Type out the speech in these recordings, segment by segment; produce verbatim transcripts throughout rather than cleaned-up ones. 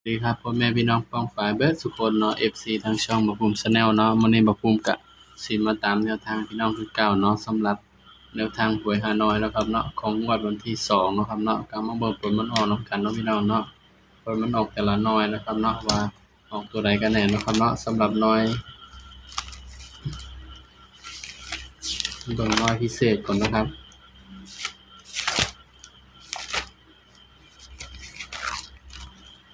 สวัสดีครับ พ่อแม่พี่น้องป้องปายเบิดสุคนเนาะ เอฟซี ทางช่องบ่าวภูมิ Channel เนาะ มื้อนี้บ่าวภูมิกะสิมาตามแนวทางพี่น้องคือเก่าเนาะ สำหรับแนวทางหวยฮานอยเนาะครับเนาะ ของงวดวันที่สองเนาะครับเนาะ ก็มาเบิ่งผลมันออกนำกันเนาะพี่น้องเนาะ ผลมันออกแต่ละหน่วยนะครับเนาะ ว่าออกตัวใดกันแน่เนาะครับเนาะ สำหรับหน่วย เบิ่งหน่วยพิเศษก่อนนะครับ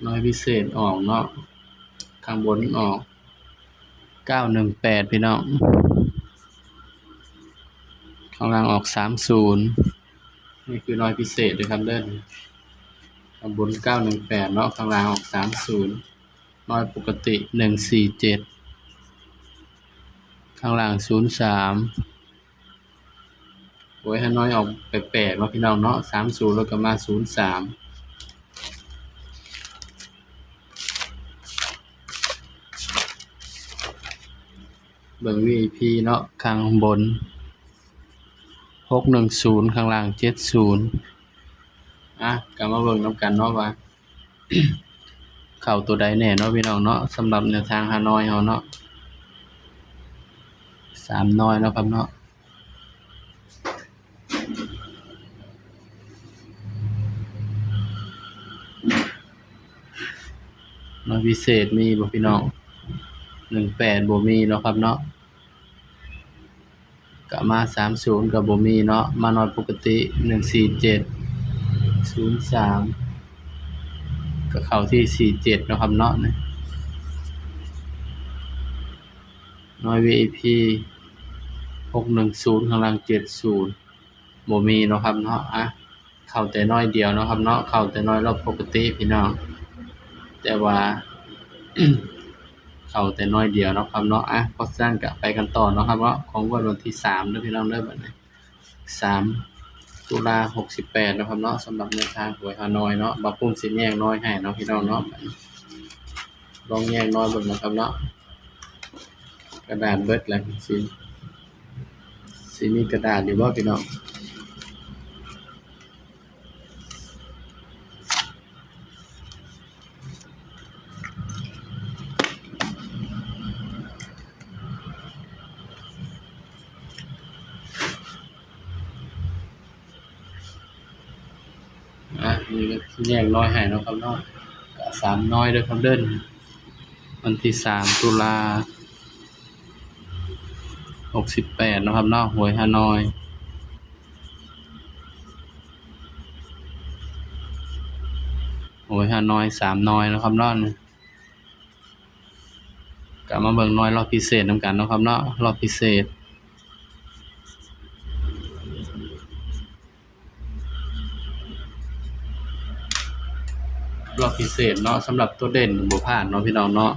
หน่วยพิเศษออกเนาะ ข้างบนออก เก้าหนึ่งแปด พี่น้อง ข้างล่างออก สามศูนย์ นี่คือหน่วยพิเศษเลยครับเด้อ ข้างบน เก้าหนึ่งแปด เนาะ ข้างล่างออก สามศูนย์ หน่วยปกติ หนึ่งสี่เจ็ด ข้างล่าง ศูนย์สาม โอ้ย ฮานอยออกแปลกๆเนาะพี่น้องเนาะ สามศูนย์ แล้วก็มา ศูนย์สาม เบิ่ง วีไอพี เนาะ ข้างบน หกหนึ่งศูนย์ ข้างล่าง เจ็ดศูนย์ อ่ะ ก็มาเบิ่งนำกันเนาะว่า เข้าตัวใดแน่เนาะพี่น้องเนาะ สำหรับแนวทางฮานอยเฮาเนาะ สามหน่วยเนาะครับเนาะ หน่วยพิเศษมีบ่พี่น้อง หนึ่งแปด บ่มีเนาะครับเนาะ ก็มา สามศูนย์ ก็บ่มีเนาะ มาหน่วยปกติ หนึ่งสี่เจ็ด ศูนย์สาม ก็เข้าที่ สี่เจ็ด เนาะครับเนาะ นี่ หน่วย วีไอพี หกหนึ่งศูนย์ ข้างล่าง เจ็ดศูนย์ บ่มีเนาะครับเนาะ อ่ะ เข้าแต่หน่วยเดียวเนาะครับเนาะ เข้าแต่หน่วยรอบปกติพี่น้อง แต่ว่า เข้าแต่หน่วยเดียวเนาะครับเนาะ อ่ะ เพราะฉะนั้นก็ไปกันต่อเนาะครับเนาะ ของงวดวันที่สามเด้อพี่น้องเด้อ บัดนี้ สาม ตุลา หกสิบแปด เนาะครับเนาะ สำหรับแนวทางหวยฮานอยเนาะ บ่าวภูมิสิแยกหน่วยให้เนาะพี่น้องเนาะ ลองแยกหน่วยเบิ่งนะครับเนาะ กระดาษเบิดแล้ว สิ สิมีกระดาษอยู่บ่พี่น้อง อ่ะ นี่ก็แยกหน่วยให้เนาะครับเนาะ ก็สามหน่วยเด้อครับเด้อ วันที่สาม ตุลา หกสิบแปด เนาะครับเนาะ หวยฮานอย หวยฮานอย สามหน่วยเนาะครับเนาะ ก็มาเบิ่งหน่วยรอบพิเศษนำกันเนาะครับเนาะ รอบพิเศษ รอบพิเศษเนาะ สำหรับตัวเด่นบ่พลาดเนาะพี่น้องเนาะ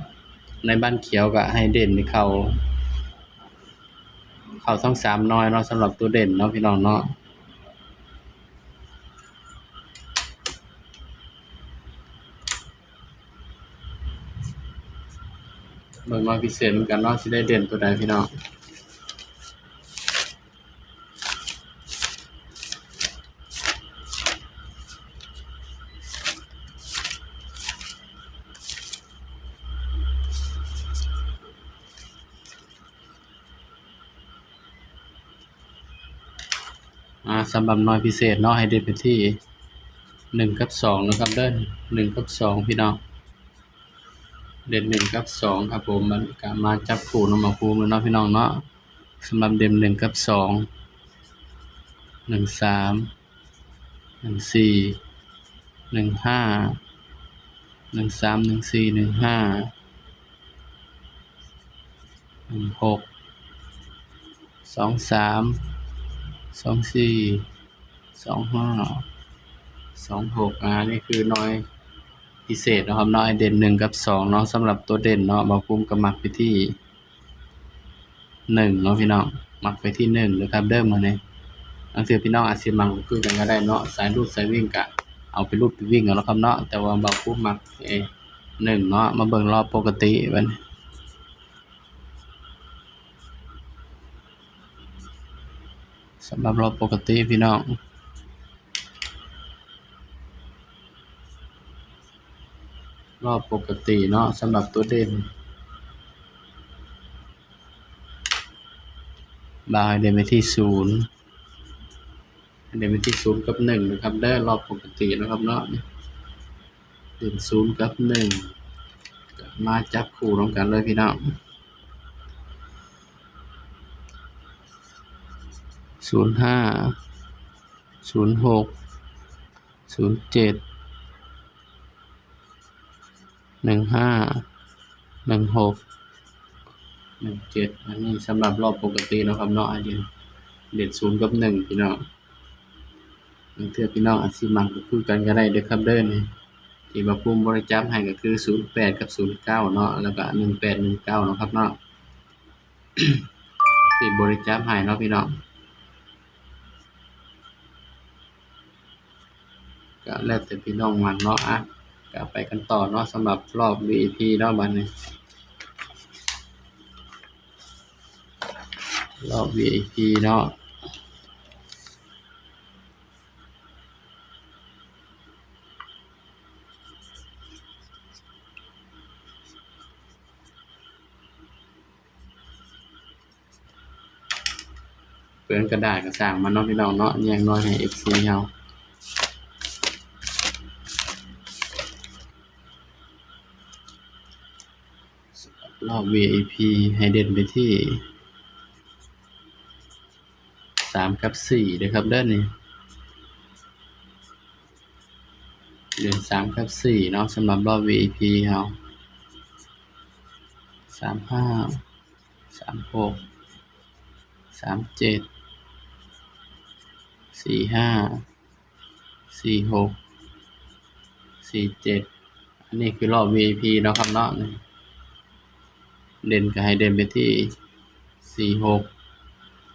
ในบ้านเขียวก็ให้เด่นเข้า เข้าทั้งสามหน่วยเนาะ สำหรับตัวเด่นเนาะพี่น้องเนาะ เบิ่งหน่วยพิเศษนำกันเนาะ สิได้เด่นตัวใดพี่น้อง อ่า สำหรับหน่วยพิเศษเนาะ ให้เด่นไปที่ หนึ่ง กับ สอง นะครับเด้อ หนึ่ง กับ สอง พี่น้อง เด่น หนึ่ง กับ สอง ครับผม มันก็มาจับคู่นำมาคู่มันเนาะพี่น้องเนาะ สำหรับเด่น หนึ่ง กับ สอง หนึ่งสาม หนึ่งสี่ หนึ่งห้า หนึ่งสาม หนึ่งสี่ หนึ่งห้า หนึ่งหก สองสาม สองสี่ สองห้า สองหก อ่า นี่คือหน่วยพิเศษเนาะครับเนาะ เด่น หนึ่ง กับ สอง เนาะ สำหรับตัวเด่นเนาะ บ่าวภูมิก็มักไปที่ หนึ่ง เนาะพี่น้อง มักไปที่ หนึ่ง นะครับเด้อ มื้อนี้ บางเทื่อพี่น้องอาจสิมักคือกันก็ได้เนาะ สายรูดสายวิ่งก็เอาไปรูดไปวิ่งเอาเนาะครับเนาะ แต่ว่าบ่าวภูมิมัก เอ่อ หนึ่ง เนาะ มาเบิ่งรอบปกติบัดนี้ สำหรับรอบปกติพี่น้อง รอบปกติเนาะ สำหรับตัวเด่น บ่าวให้เด่นไปที่ศูนย์ ให้เด่นไปที่ศูนย์กับหนึ่งนะครับเด้อ รอบปกตินะครับเนาะ เด่นศูนย์กับหนึ่ง มาจับคู่ร่วมกันเลยพี่น้อง ศูนย์ห้า ศูนย์หก ศูนย์เจ็ด หนึ่งห้า หนึ่งหก หนึ่งเจ็ด อันนี้สำหรับรอบปกติเนาะครับเนาะ อันนี้เด่นศูนย์กับหนึ่งพี่น้อง บางเทื่อพี่น้องอาจสิมักก็คือกันก็ได้เด้อครับเด้อ นี่ที่บ่าวภูมิบ่ได้จับให้ก็คือศูนย์แปดกับศูนย์เก้าเนาะ แล้วก็หนึ่งแปด หนึ่งเก้าเนาะครับเนาะ ที่บ่ได้จับให้เนาะพี่น้อง ก็แล้วแต่พี่น้องมักเนาะ อ่ะ ก็ไปกันต่อเนาะ สำหรับรอบ วี ไอ พี เนาะ บัดนี้ รอบ วี ไอ พี เนาะ เปลืองกระดาษก็ซ่างมันเนาะพี่น้องเนาะ อย่างน้อยให้ เอฟซี เฮา รอบ วี ไอ พี ให้เด่นไปที่ สามกับสี่เด้อครับเด้อ นี่ เด่นสามกับสี่เนาะ สำหรับรอบ วี ไอ พี เฮา สามห้า สามหก สามเจ็ด สี่ห้า สี่หก สี่เจ็ด อันนี้คือรอบ วี ไอ พี เนาะครับเนาะ นี่ เด่นก็ให้เด่นไปที่ สี่หก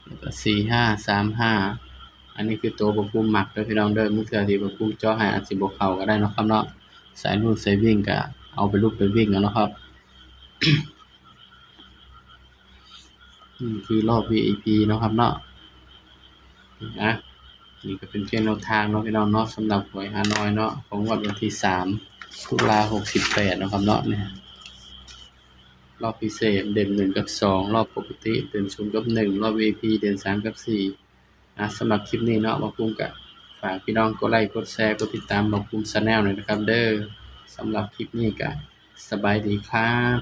แล้วก็ สี่ห้า สามห้า อันนี้คือตัวบ่าวภูมิมักเด้อพี่น้องเด้อ บางเทื่อที่บ่าวภูมิเจาะให้อาจสิบ่เข้าก็ได้เนาะครับเนาะ สายรูดสายวิ่งก็เอาไปรูดไปวิ่งเอาเนาะครับ นี่คือรอบ วี ไอ พี เนาะครับเนาะ อ่ะ นี่ก็เป็นเพียงแนวทางเนาะพี่น้องเนาะ สำหรับหวยฮานอยเนาะ ของงวดวันที่สาม ตุลา หกสิบแปด เนาะครับเนาะ เนี่ย รอบพิเศษเด่นหนึ่งกับสอง รอบปกติเด่นศูนย์กับหนึ่ง รอบ วี ไอ พี เด่นสามกับสี่ อ่ะ สำหรับคลิปนี้เนาะ บ่าวภูมิก็ฝากพี่น้องกดไลค์ กดแชร์ กดติดตามบ่าวภูมิ Channel หน่อยนะครับเด้อ สำหรับคลิปนี้ก็สบายดีครับ